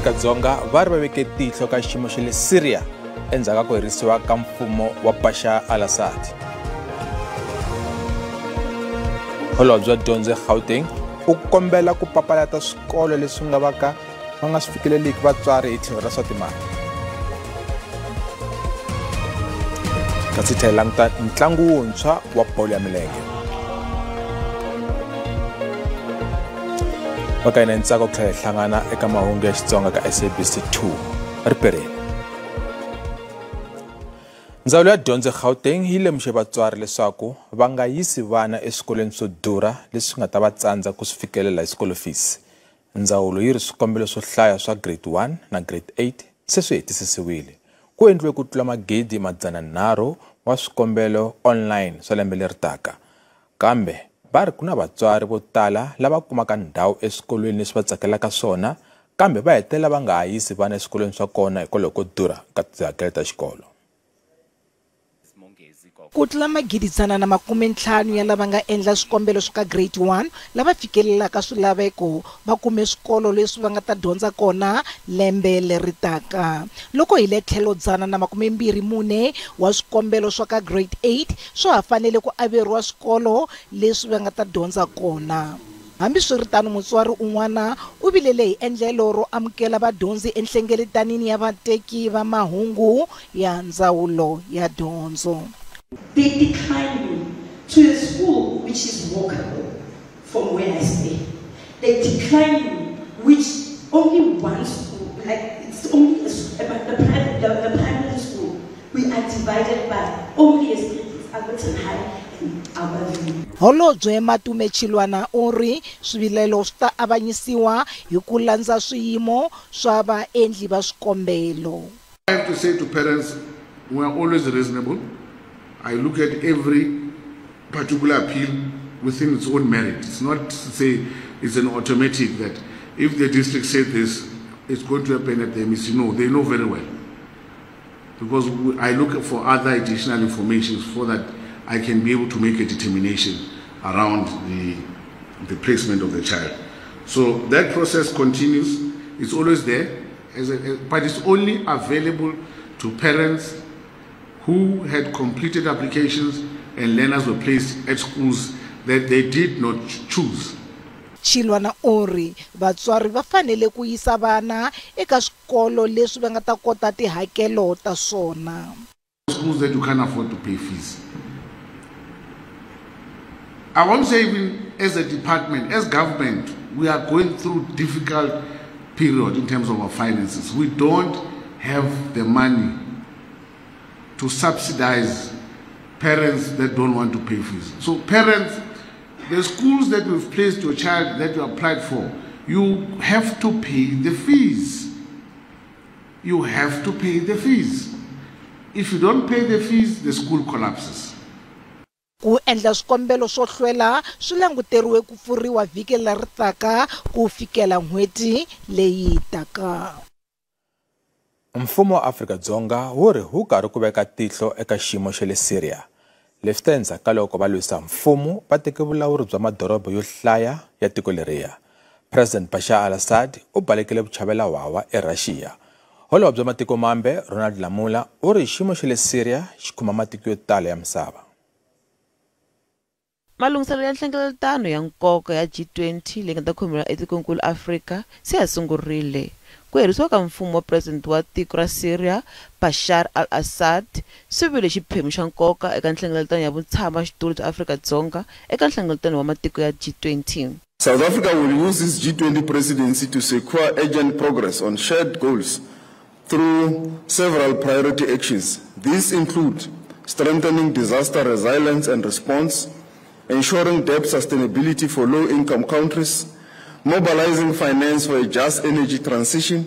Afrika-Dzonga va ri va veke tihlo ka xiyimo xa le Syria endzhaku ka ku herisiwa ka mfumo wa Bashar al-Assad. Holobye wa dyondzo eGauteng u kombela ku papalata swikolo leswi nga va ka va nga swi fikeleliki vatswari hi tlhelo ra swa timali. Kasi tlhela languta ntlangu wuntshwa wa bolo ya milenge. Va ka hina ntsako ku tlhela hi hlangana eka mahungu ya Xitsonga ka SABC 2 riperini. Ndzawulo ya dyondzo eGauteng yi lemuxe vatswari leswaku va nga yisi vana eswikolweni swo durha leswi nga ta va tsandza ku swi fikelela hi school fees. Ndzawulo yi ri swikombelo swo hlaya swa grade 1 na grade 8 se swi hetisisiwile. Ku endliwe ku tlula 300,000 wa swikombelo online swa lembe leri taka. Kambe va ri ku na vatswari vo tala lava kumaka ndhawu eswikolweni leswi va tsakelaka swona, kambe va hetelela va nga ha yisi vana eswikolweni swa kona hikwalaho ko durha ka tihakelo ta xikolo. Ku tlula 950 ya lava nga endla swikombelo swa ka grade 1 lava fikelelaka swilaveko va kume swikolo leswi va nga ta dyondza kona lembe leri taka. Loko hi le tlhelo 124 wa swikombelo swa ka grade 8 swa ha fanele ku averiwa swikolo leswi va nga ta dyondza kona. Hambiswiritano, mutswari un'wana u vilele hi endlelo ro amukela vadyondzi enhlengeletanini ya vateki va mahungu ya ndzawulo ya dyondzo. They declined me to a school which is walkable from where I stay. They declined me, which only one school, like it's only the primary school. We are divided by only a street, it's Alberton High and Albertview. Holobye Matome Chiloane u ri swivilelo swi ta avanyisiwa hi ku landza swiyimo swa vaendli va swikombelo. I have to say to parents, we are always reasonable. I look at every particular appeal within its own merit. It's not to say it's an automatic that if the district said this, it's going to happen at the MEC. No, they know very well. Because I look for other additional information so that I can be able to make a determination around the placement of the child. So that process continues. It's always there, but it's only available to parents who had completed applications and learners were placed at schools that they did not choose. Chiloane u ri vatswari va fanele ku yisa vana eka swikolo leswi va nga ta kota tihakelo ta swona. Schools that you can't afford to pay fees. I won't say even as a department, as government, we are going through difficult period in terms of our finances. We don't have the money to subsidize parents that don't want to pay fees. So parents, the schools that you've placed your child that you applied for, you have to pay the fees. You have to pay the fees. If you don't pay the fees, the school collapses. Ku endla swikombelo swo hlwela swi languteriwe ku pfuriwa vhiki leri taka ku fikela n'hweti leyi taka. Mfumo wa Afrika-Dzonga wu ri wu karhi ku veka tihlo eka xiyimo xa le Syria. Leswi ta endzhaku ka loko va lwisa mfumo va teke vulawuri bya madoroba yo hlaya ya tiko leriya. President Bashar al-Assad u balekele vuchavelawhawa eRussia. Holobye wa matiko mambe Ronald Lamola u ri xiyimo xa le Syria xi khumba matiko yo tala ya misava. Malunghiselelo ya nhlengeletano ya nkoka ya G20 leyi nga ta khomiwa etikwenkulu Afrika se ya sungurile. Ku herisiwa ka mfumo wa president wa tiko ra Syria Bashar al-Assad swi vile xiphemu xa nkoka eka nhlengeletano ya vutshama xitulu bya Afrika-Dzonga eka nhlengeletano wa matiko ya G20. South Africa will use its G20 presidency to secure urgent progress on shared goals through several priority actions. These include strengthening disaster resilience and response, ensuring debt sustainability for low-income countries, mobilizing finance for a just energy transition,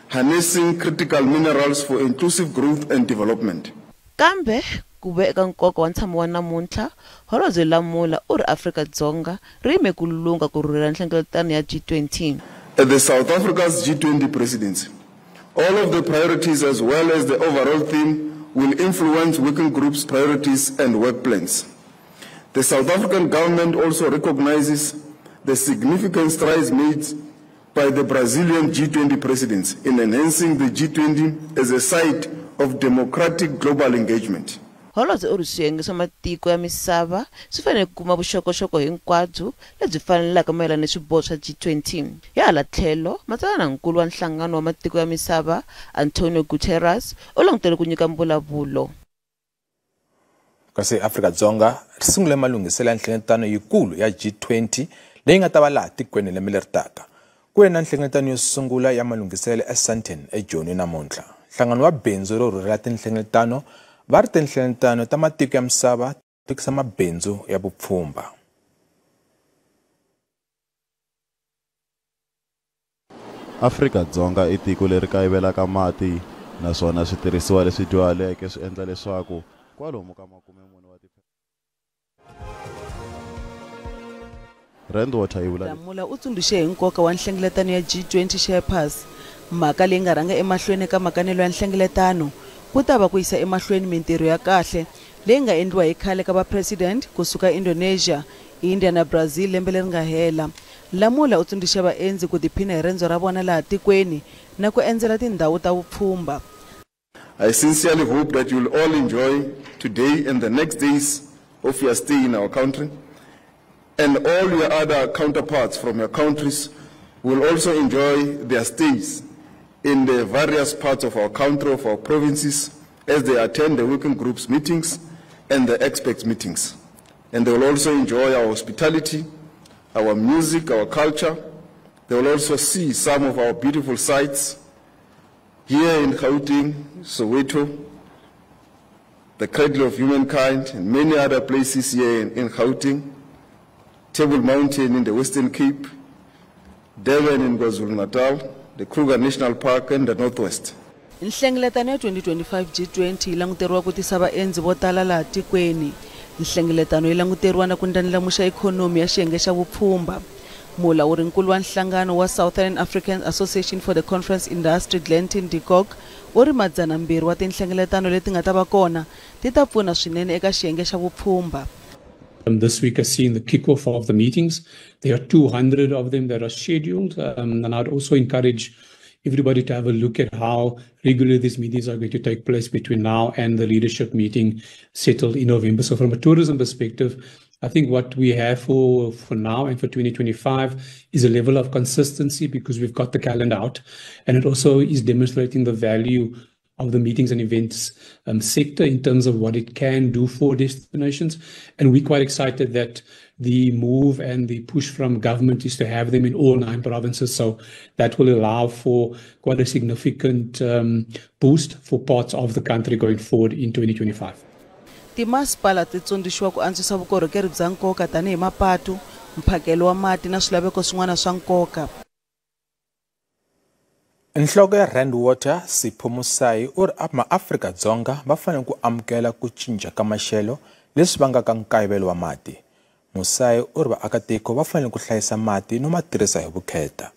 harnessing critical minerals for inclusive growth and development. Kambe ku ve eka nkoka wa ntshamo wa namuntlha, Holobye Lamola u ri Afrika-Dzonga ri yime ku lungha ku rhurhela nhlengeletano ya G20. At the South Africa's G20 presidency, all of the priorities as well as the overall theme will influence working groups' priorities and work plans. The South African government also recognizes the significant strides made by the Brazilian G20 presidency in enhancing the G20 as a site of democratic global engagement. Holobye u ri swiyenge swa matiko ya misava swi fanele ku kuma vuxokoxoko hinkwabyo lebyi fanelaka mayelana ni swiboho swa G20. Hi hala tlhelo, matsalanankulu wa Nhlangano wa Matiko ya Misava Antonio Guterres u langutele ku nyika mbulavulo. Kasi Afrika-Dzonga ri sungule malunghiselo ya nhlengeletano yikulu ya G20 leyi nga ta va laha tikweni lembe leri taka. Ku ve na nhlengeletano yo sungula ya malunghiselo eSandton eJoni namuntlha. Nhlangano wa bindzu ro rhurhela tinhlengeletano va ri tinhlengeletano ta matiko ya misava tikisa mabindzu ya vupfhumba. Afrika-Dzonga i tiko leri kayivelaka mati naswona switirhisiwa leswi dyuhaleke swi endla leswaku kwalomu ka 40 wa Rand Water yi vula Lamula u tsundzuxe hi nkoka wa nhlengeletano ya G20 Sherpas, mhaka leyi nga rhanga emahlweni ka makanelo ya nhlengeletano ku ta va ku yisa emahlweni mintirho ya kahle leyi nga endliwa hi khale ka va-president kusuka Indonesia, India na Brazil lembe leri nga hela. Lamula u tsundzuxe vaendzi ku tiphina hi rendzo ra vona laha tikweni na ku endzela tindhawu ta vupfhumba. I sincerely hope that you will all enjoy today and the next days of your stay in our country, and all your other counterparts from your countries will also enjoy their stays in the various parts of our country, of our provinces, as they attend the working groups meetings and the experts meetings. And they will also enjoy our hospitality, our music, our culture. They will also see some of our beautiful sites here in Gauteng, Soweto, the cradle of humankind, and many other places here in Gauteng, Table Mountain in the Western Cape, Durban in KwaZulu-Natal, the Kruger National Park and the Northwest. Nhlengeletano ya 2025 G20 yi languteriwa ku tisa vaendzi vo tala laha tikweni. Nhlengeletano yi languteriwa na ku ndlandlamuxa ikhonomi ya xiyenge xa vupfhumba. Mulawurinkulu wa nhlangano wa Southern African Association for the Conference Industry Glenton de Kock u ri 200 wa tinhlengeletano leti nga ta va kona ti ta pfuna swinene eka xiyenge xa vupfhumba. This week has seen the kickoff of the meetings. There are 200 of them that are scheduled, and I'd also encourage everybody to have a look at how regularly these meetings are going to take place between now and the leadership meeting settled in November. So from a tourism perspective, I think what we have for now and for 2025 is a level of consistency because we've got the calendar out, and it also is demonstrating the value of the meetings and events sector in terms of what it can do for destinations. And we're quite excited that the move and the push from government is to have them in all 9 provinces. So that will allow for quite a significant boost for parts of the country going forward in 2025. Timasipala ti tsundzuxiwa ku antswisa vukorhokeri bya nkoka tanihi mapatu, mphakelo wa mati na swilaveko swin'wana swa nkoka. Nhloko ya Rand Water Sipho Mosai u ri maAfrika-Dzonga va fanele ku amukela ku cinca ka maxelo leswi vangaka nkayivelo wa mati. Mosai u ri vaakatiko va fanele ku hlayisa mati no ma tirhisa hi vukheta.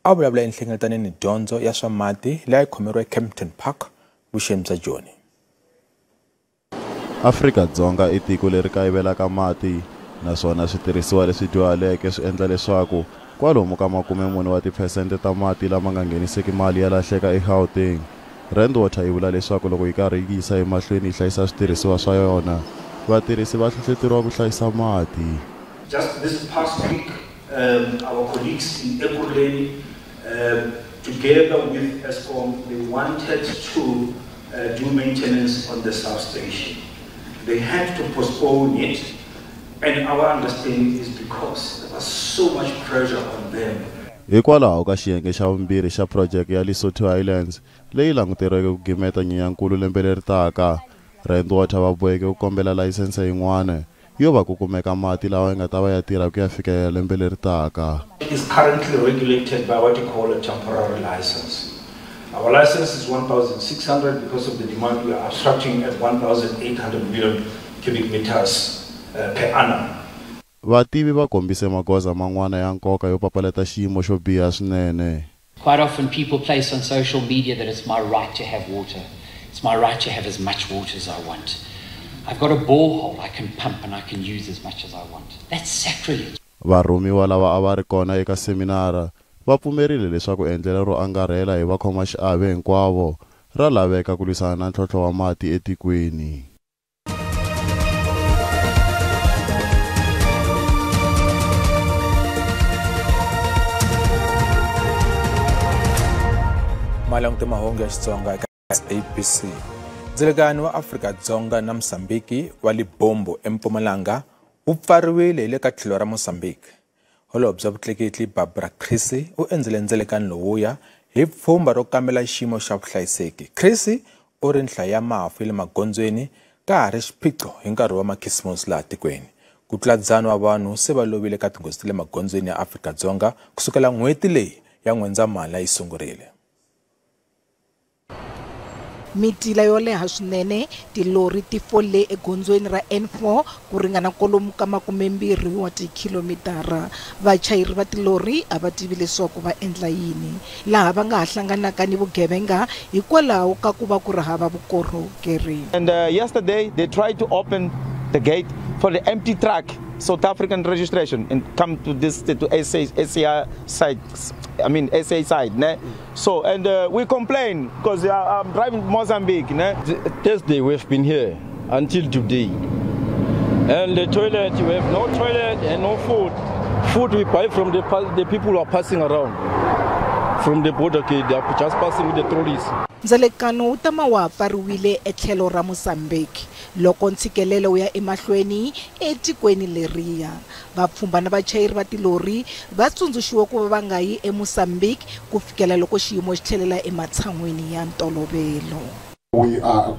A vulavula enhlengeletanweni dyondzo ya swa mati leyi khomeriwe Kempton Park, vuxeni bya Joni. Afrika-Dzonga i tiko leri kayivelaka mati naswona switirhisiwa leswi dyuhaleke swi endla leswaku kwalomu ka 40 wa tiphesente ta mati lama nga ngheniseki mali ya lahleka eGauteng. Rand Water yi vula leswaku loko yi karhi yi yisa emahlweni yi hlayisa switirhisiwa swa yona, vatirhisi va hlohloteriwa ku hlayisa mati. Just this past week, our colleagues in Ekurhuleni, together with Eskom, they wanted to do maintenance on the substation. They had to postpone it, and our understanding is because there was so much pressure on them. Hikwalaho ka xiyenge xa vumbirhi xa project ya Lesotho Highlands leyi languteriweke ku gimeta Nyenyankulu lembe leri taka, Rand Water va boheke ku kombela layisense yin'wana yo va ku kumeka mati lawa ya nga ta va ya tirha ku ya fikelela lembe leri taka. It is currently regulated by what you call a temporary license. Our license is 1,600. Because of the demand, we are abstracting at 1,800 million cubic meters per annum. Vativi va kombise magoza man'wana ya nkoka yo papalata xiyimo xo biha swinene. Quite often people place on social media that it's my right to have water. It's my right to have as much water as I want. I've got a borehole I can pump and I can use as much as I want. That's sacrilege. Varhumiwa lava a va ri kona eka seminara Va pfumerile leswaku endlelo ro angarhela hi vakhomaxiave hinkwavo ra laveka ku lwisana na ntlhontlho wa mati etikweni. Malanguti mahungu ya Xitsonga eka SABC. Ndzilekano wa Afrika-Dzonga na Mozambique wa Lebombo eMpumalanga wu pfariwile hi le ka tlhelo ra Mozambique. Holobye wa vutleketli Barbara Creecy u endzele ndzilekano lowuya hi pfhumba ro kambela xiyimo xa vuhlayiseki. Creecy u ri nhlayo ya mafu ya le magondzweni ka ha ri xiphiqo hi nkarhi wa makhisimusi laha tikweni. Ku tlula 100 wa vanhu se va lovile ka tinghozi ta le magondzweni ya Afrika-Dzonga kusukela n'hweti leyi ya N'wendzamhala yi sungurile. Mitila yo leha swinene tilori ti fole egondzweni ra N4 ku ringana kwalomu ka 20 wa tikhilomitara. Vachayeri va tilori a va tivi leswaku va endla yini, laha va nga ha hlanganaka ni vugevenga hikwalaho ka ku va ku ri hava vukorhokeri. And yesterday they tried to open the gate for the empty truck, South African registration, and come to this to SA side. I mean SA side, ne? So and we complain because I'm driving Mozambique, ne? Thursday we've been here until today, and the toilet, we have no toilet and no food. Food we buy from the people who are passing around from the border gate. They are just passing with the trolleys. Ndzalekano wu tama wa ha pfariwile etlhelo ra Mozambique loko ntshikelelo wu ya emahlweni etikweni leriya. Vapfhumba na vachayeri va tilori va tsundzuxiwe ku va va nga yi eMozambique ku fikela loko xiyimo xi tlhelela ematshan'wini ya ntolovelo. We are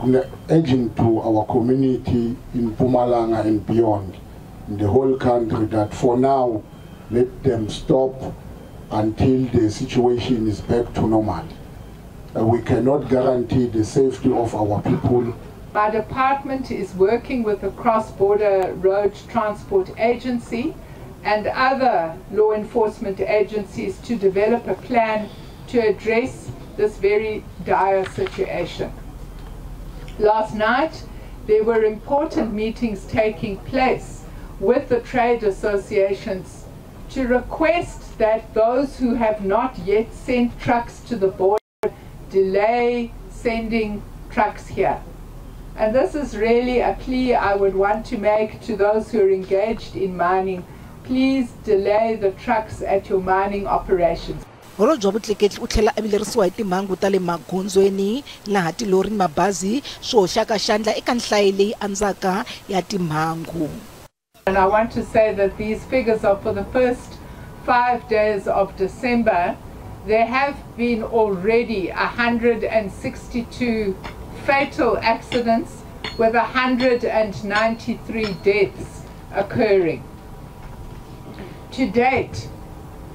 urging to our community in Mpumalanga and beyond, in the whole country, that for now let them stop until the situation is back to normal. We cannot guarantee the safety of our people. My department is working with the Cross-Border Road Transport Agency and other law enforcement agencies to develop a plan to address this very dire situation. Last night, there were important meetings taking place with the trade associations to request that those who have not yet sent trucks to the border delay sending trucks here. And this is really a plea I would want to make to those who are engaged in mining. Please delay the trucks at your mining operations. Holobye wa vutleketli u tlhela a vilerisiwa hi timhangu ta le magondzweni laha tilori ni mabazi swi hoxaka xandla eka nhlayo leyi andzaka ya timhangu. And I want to say that these figures are for the first 5 days of December. There have been already 162 fatal accidents with 193 deaths occurring. To date,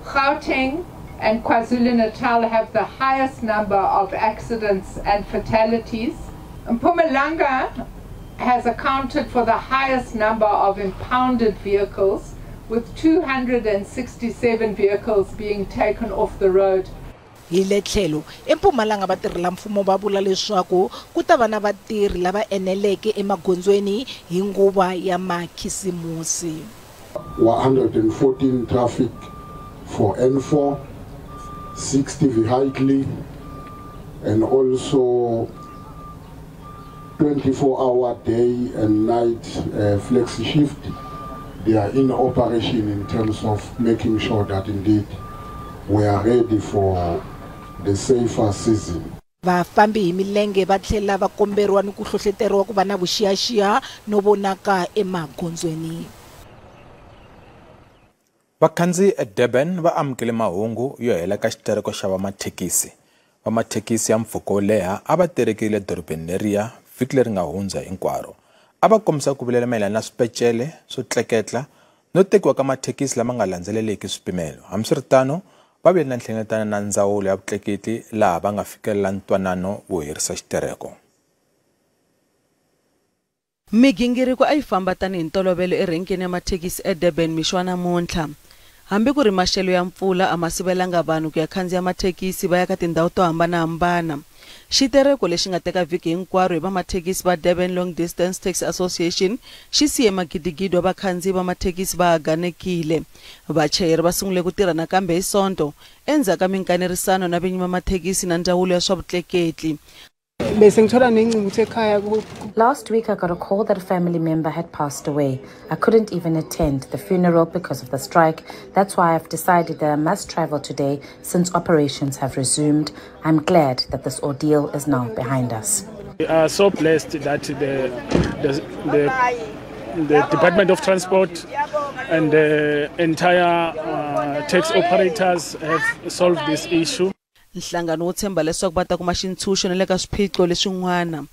Gauteng and KwaZulu-Natal have the highest number of accidents and fatalities. Mpumalanga has accounted for the highest number of impounded vehicles, with 267 vehicles being taken off the road. Hi le tlhelo eMpumalanga vatirhela mfumo va vula leswaku ku ta va na vatirhi lava eneleke emagondzweni hi nguva ya makhisimusi. 114 traffic for N4, 60 vehicle, and also 24-hour day and night flexi shift. They are in operation in terms of making sure that indeed we are ready for the safer season. Vafambi hi milenge va tlhela va komberiwa ni ku hlohleteriwa ku va na vuxiyaxiya no vonaka emagondzweni. Vakhandziyi eDurban va amukele mahungu yo hela ka xitereko xa vamathekisi. Vamathekisi ya mpfhuka wo leha a va terekile edorobeni leriya vhiki leri nga hundza hinkwaro. A va kombisa ku vilela mayelana na swipecele swo tleketla no tekiwa ka mathekisi lama nga landzeleleki swipimelo. Hambiswiritano, va vile na nhlengeletano na ndzawulo ya vutleketli laha va nga fikelela ntwanano wo herisa xitereko. Migingiriko a yi famba tanihi ntolovelo erenkeni ya mathekisi eDurban mixo wa namuntlha. Hambi ku ri maxelo ya mpfula a ma sivelanga vanhu ku ya khandziya mathekisi va ya ka tindhawu to hambanahambana. Xitereko lexi nga teka vhiki hinkwaro hi vamathekisi va Durban Long Distance Taxi Association xi siye magidigidi wa vakhandziyi va mathekisi va haganekile. Vachayeri va sungule ku tirha nakambe hi Sonto endzhaku ka minkanerisano na vinyi va mathekisi na ndzawulo ya swa vutleketli. Last week I got a call that a family member had passed away. I couldn't even attend the funeral because of the strike. That's why I've decided that I must travel today since operations have resumed. I'm glad that this ordeal is now behind us. We are so blessed that the Department of Transport and the entire tax operators have solved this issue. Nhlangano wo tshemba leswaku va ta kuma xintshunxo na le ka swiphiqo leswin'wana.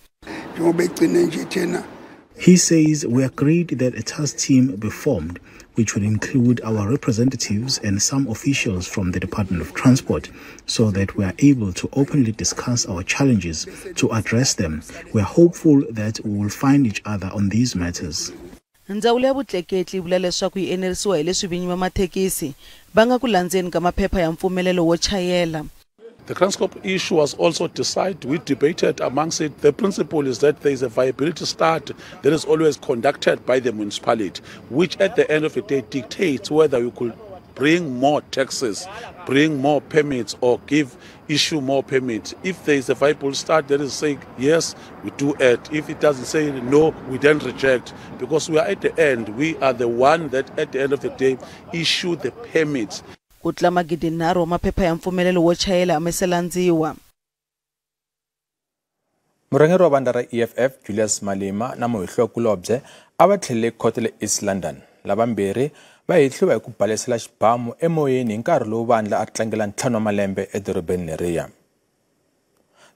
He says we agreed that a task team be formed, which would include our representatives and some officials from the Department of Transport, so that we are able to openly discuss our challenges to address them. We are hopeful that we will find each other on these matters. Ndzawulo ya vutleketli yi vula leswaku yi enerisiwa hi leswi vinyi va mathekisi va nga ku landzeni ka maphepha ya mpfumelelo wo chayela. The Kranskop issue was also decided. We debated amongst it. The principle is that there is a viability study that is always conducted by the municipality, which at the end of the day dictates whether you could bring more taxes, bring more permits, or issue more permits. If there is a viable study that is saying yes, we do it. If it doesn't say no, we then reject. Because we are at the end, we are the one that at the end of the day issue the permits. Ku tlula 3,000 wa maphepha ya mpfumelelo wo chayela a ma se landziwa. Murhangeri wa vandla ra EFF Julius Malema na muhehliwakulobye a va tlhelele khoto le East London. Lavambirhi va hehliwa hi ku balesela xibamu emoyeni hi nkarhi lowu vandla a ri tlangela 5 wa malembe edorobeni leriya.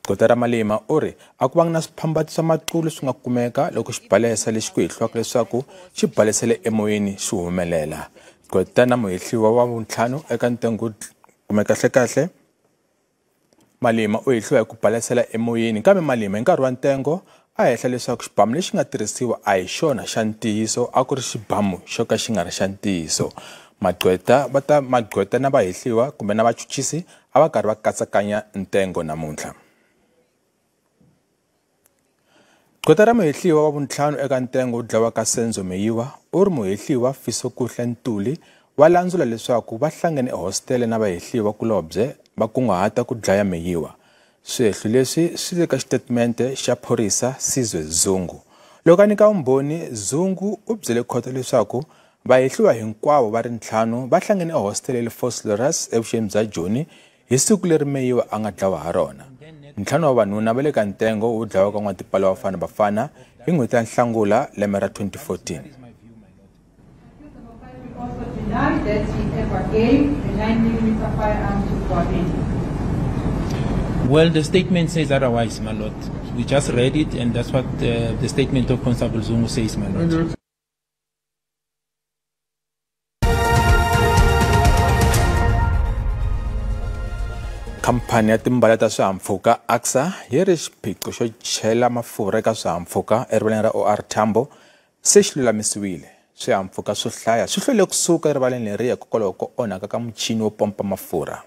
Gqweta ra Malema u ri a ku vanga na swiphambati swa maqulu swi nga kumeka loko xibalesa lexi ku hehliwaka leswaku xi balesele emoyeni xi humelela. Gqweta na muhehliwa wa vuntlhanu eka ntengo kumbe kahlekahle Malema u hehliwa hi ku balesela emoyeni, kambe Malema hi nkarhi wa ntengo a hehla leswaku xibamu lexi nga tirhisiwa a hi xona xa ntiyiso, a ku ri xibamu xo ka xi nga ri xa ntiyiso. Magqweta na vahehliwa kumbe na vachuchisi a va karhi va katsakanya ntengo namuntlha. Gqweta ra muhehliwa wa vuntlhanu eka ntengo wo dlawa ka Senzo Meyiwa u ri muhehliwa Fisokuhle Ntuli wa landzula leswaku va hlangane ehositele na vahehliwa kulobye va kunguhata ku dlaya Meyiwa. Swihehlo leswi swi le ka xitatimende xa phorisa Sizwe Zungu. Loko a nyika vumbhoni, Zungu u byele khoto leswaku vahehliwa hinkwavo va ri ntlhanu va hlangane ehositele le Vosloorus evuxeni bya Joni hi siku leri Meyiwa a nga dlawa ha rona. Ntlhanu wa vanuna va le ka ntengo wo dlawa ka n'watipala wa Bafana Bafana hi n'hweti ya Nhlangula lembe ra 2014. Well, the statement says otherwise, my lord. We just read it, and that's what the statement of Constable Zungu says, my lord. Khamphani ya timbala ta swihahampfhuka ACSA yi ri xiphiqo xo chela mafurha eka swihahampfhuka erivaleni ra OR Tambo se xi lulamisiwile. Swihahampfhuka swo hlaya swi hlwele kusuka erivaleni leriya hikokwalaho ko onhaka ka muchini wo pompa mafurha.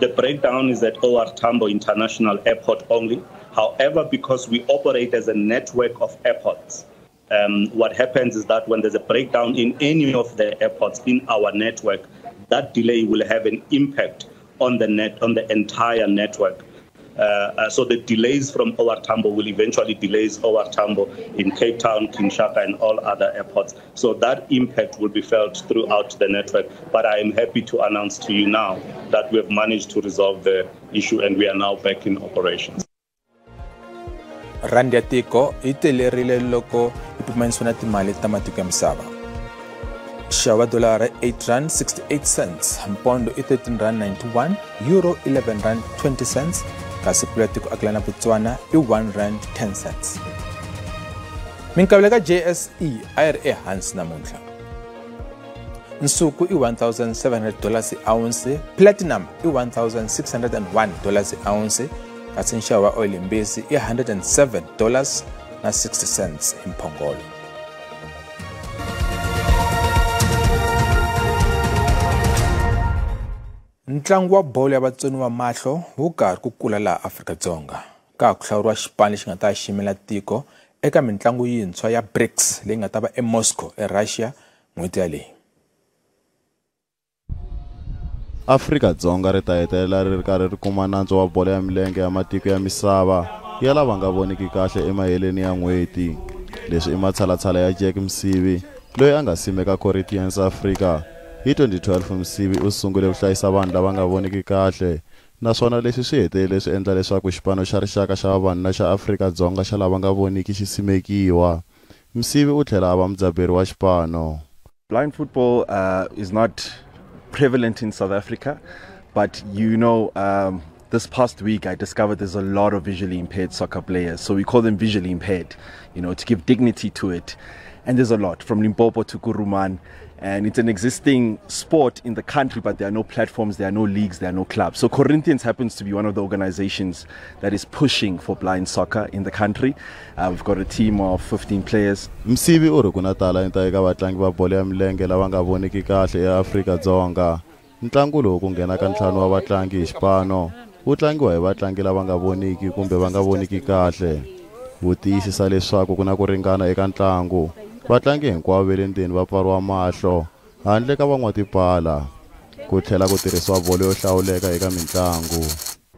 The breakdown is at OR Tambo International Airport only. However, because we operate as a network of airports, what happens is that when there's a breakdown in any of the airports in our network, that delay will have an impact on the on the entire network. So the delays from OR Tambo will eventually delays OR Tambo in Cape Town, Kinshasa, and all other airports. So that impact will be felt throughout the network. But I am happy to announce to you now that we have managed to resolve the issue and we are now back in operations. Randi ya tiko yi telerile loko yi pimanisiwa na timali ta matiko ya misava. Nxavo wa dolara R8.68, mpondo i R13.91, euro R11.20, kasi pula tiko akelana Botswana i R1.10. Minkavelo ka JSE a yi ri ehansi namuntlha. Nsuku i $1,700 ounce, platinum i $1,601 ounce, kasi nxavo wa oil mbisi i $107.60 hi mphongolo. Ntlangu wa bolo ya vatsoniwa mahlo wu karhi ku kula laha Afrika-Dzonga. Ka ha ku hlawuriwa xipano lexi nga ta ximela tiko eka mintlangu yintshwa ya BRICS leyi nga ta va eMoscow eRussia n'hweti yaleyi. Afrika-Dzonga ri ta hetelela ri ri karhi ri kuma nantswo wa bolo ya milenge ya matiko ya misava ya lava nga voniki kahle emaheleni ya n'hweti. Leswi i matshalatshala ya Jack Msibi loyi a nga simeka Corinthians Africa. Hi 2012 Msibi u sungule ku hlayisa vanhu lava nga voniki kahle naswona leswi swi hetelele swi endla leswaku xipano xa rixaka xa vavanuna xa Afrika-Dzonga xa lava nga voniki xi simekiwa. Msibi u tlhela a va mudzaberi wa xipano. Blind football is not prevalent in South Africa, but you know, this past week I discovered there's a lot of visually impaired soccer players. So we call them visually impaired, you know, to give dignity to it. And there's a lot, from Limpopo to Kuruman. And it's an existing sport in the country, but there are no platforms, there are no leagues, there are no clubs. So Corinthians happens to be one of the organizations that is pushing for blind soccer in the country. We've got a team of 15 players. Msibi u ri ku na talenta eka vatlangi va bolo ya milenge lava nga voniki kahle eAfrika-Dzonga. Ntlangu lowu ku nghena ka 5 wa vatlangi hi xipano wu tlangiwa hi vatlangi lava nga voniki kumbe va nga voniki kahle. Wu tiyisisa leswaku ku na ku ringana eka ntlangu. Vatlangi hinkwavo va le ndzeni va pfariwa mahlo handle ka van'watipala ku tlhela ku tirhisiwa bolo yo hlawuleka eka mintlangu.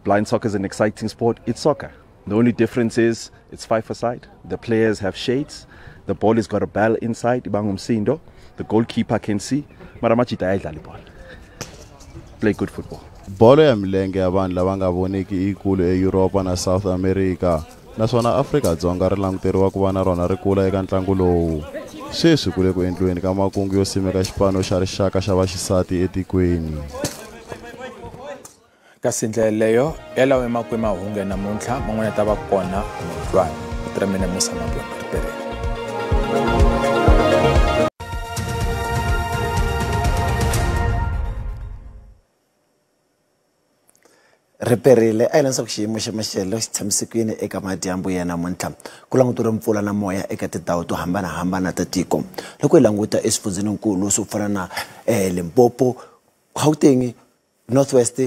Blind soccer is an exciting sport. It's soccer. The only difference is it's 5-a-side. The players have shades. The ball has got a bell inside, ibangumsindo. The goalkeeper can see. Mara machita ayidlala ibhola. Play good football. Bolo ya milenge ya vanhu lava nga voniki yikulu eYuropa na South America. Naswona Afrika-Dzonga ri languteriwa ku va na rona ri kula eka ntlangu lowu. Sweswi ku le ku endliweni ka makungu yo simeka xipano xa rixaka xa vaxisati etikweni. Kasi ndlela leyo ya lawa emakwenu mahungu ya namuntlha man'wana ya ta va kona mundlwana. Ku tirha mina Musa Mabunda Riperele. Riperile a hi leswaku xiyimo xa maxelo xi tshamisekile eka madyambu ya namuntlha ku languteriwa mpfula na moya eka tindhawu to hambanahambana ta tiko. Loko hi languta eswifundzeninkulu swo fana na Limpopo, Gauteng, North West,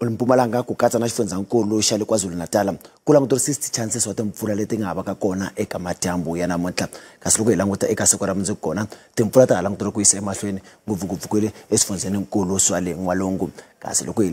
Mpumalanga ku katsa na xifundzankulu xa le KwaZulu-Natal ku languteriwa 60 chances wa timpfula leti nga ha vaka kona eka madyambu ya namuntlha. Kasi loko hi languta eka siku ra mundzuku kona timpfula ta ha languteriwa ku yisa emahlweni ngopfungopfu kwele eswifundzeninkulu swa le N'walungu. Kasi loko hi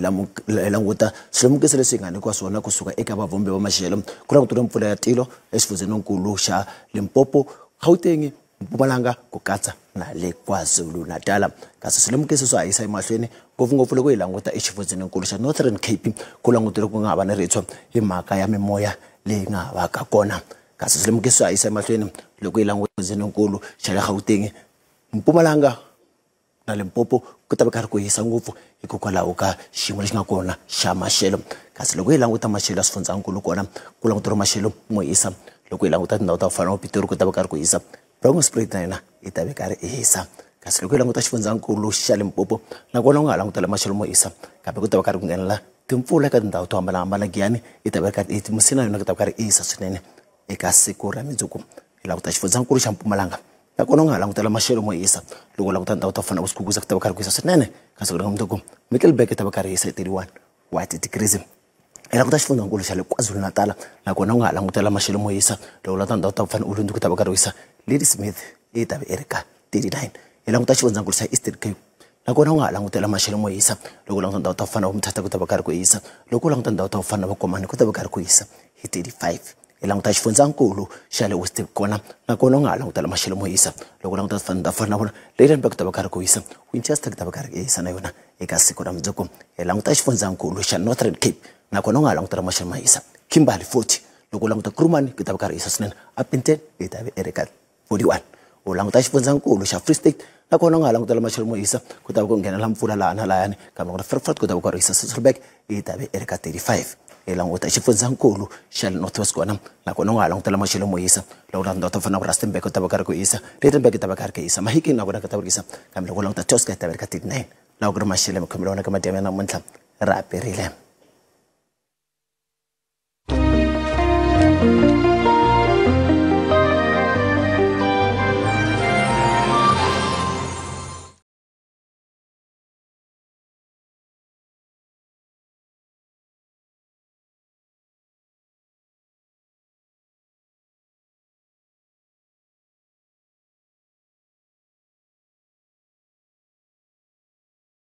languta swilemukiso leswi hi nga nyikiwa swona kusuka eka vavhumbi va maxelo ku languteriwa mpfula ya tilo exifundzeninkulu xa Limpopo, Gauteng, Mpumalanga ku katsa na le KwaZulu-Natal. Kasi swilemukiso swa ha yisa emahlweni ngopfungopfu loko hi languta exifundzeninkulu xa Northern Cape ku languteriwa ku nga ha va na ritshwa hi mhaka ya mimoya leyi nga ha vaka kona. Kasi swilemukiso swa ha yisa emahlweni loko hi languta exifundzeninkulu xa le Gauteng, Mpumalanga na Limpopo ku ta va karhi ku hisa ngopfu hikokwalaho ka xiyimo lexi nga kona xa maxelo. Kasi loko hi languta maxelo ya swifundzankulu kona ku languteriwa maxelo mo hisa. Loko hi languta tindhawu ta ku fana na Pitori ku ta va karhi ku hisa. Bronkhorstspruit na yona yi ta va karhi i hisa. Kasi loko hi languta xifundzankulu xa Limpopo nakona u nga ha langutela maxelo mo hisa kambe ku ta va karhi ku nghenela timpfula eka tindhawu to hambanahambana. Giyani yi ta va karhi Musina yona ku ta va karhi i hisa swinene eka siku ra mundzuku. Hi languta xifundzankulu xa Mpumalanga nakona u nga ha langutela maxelo mo hisa. Loko u languta tindhawu ta ku fana na Skukuza ku ta va karhi ku hisa swinene ka siku ra mundzuku. Middelburg yi ta va karhi hisa hi 31 wa ti-degrees. Hi languta xifundzankulu xa le KwaZulu-Natal nakona u nga ha langutela maxelo mo hisa. Loko u languta tindhawu ta ku fana na Ulundi ku ta va karhi ku hisa. Ladysmith yi ta va i ri ka 39. Hi languta xifundzankulu xa Eastern Cape nakona u nga ha langutela maxelo mo hisa. Loko u languta tindhawu ta ku fana na Umtata ku ta va karhi ku hisa. Loko u languta tindhawu ta ku fana na Vakomani ku ta va karhi ku hisa hi 35. Hi languta xifundzankulu xa le Western kona nakona u nga ha langutela maxelo mo hisa. Loko u languta tindhawu ta ku fana na vona Lydenburg ku ta va karhi ku hisa. Winchester ku ta va karhi ku hisa na yona eka siku ra mundzuku. Hi languta xifundzankulu xa Northern Cape nakona u nga ha langutela maxelo mo hisa. Kimberley 40. Loko u languta Kuruman ku ta va karhi hisa swinene. Upington yi ta va i ri ka 41. U languta xifundzankulu xa Free State nakona u nga ha langutela maxelo mo hisa ku ta va ku nghenela mpfula laha na lahayani kambe loko Frankfurt ku ta va ku ri hisa. Sasolburg yi ta va i ri ka 35. Hi languta xifundzankulu xa le North West kona nakona u nga ha langutela maxelo mo hisa. Loko u languta ta fana na Rustenburg ku ta va karhi ku hisa. Lydenburg yi ta va karhi ku hisa. Mahikeng nakona ku ta va ku hisa kambe loko u languta Tosca yi ta va ri ka 39. Laha ku ri maxelo mikhomelo wona ka madyambu ya namuntlha ra perile.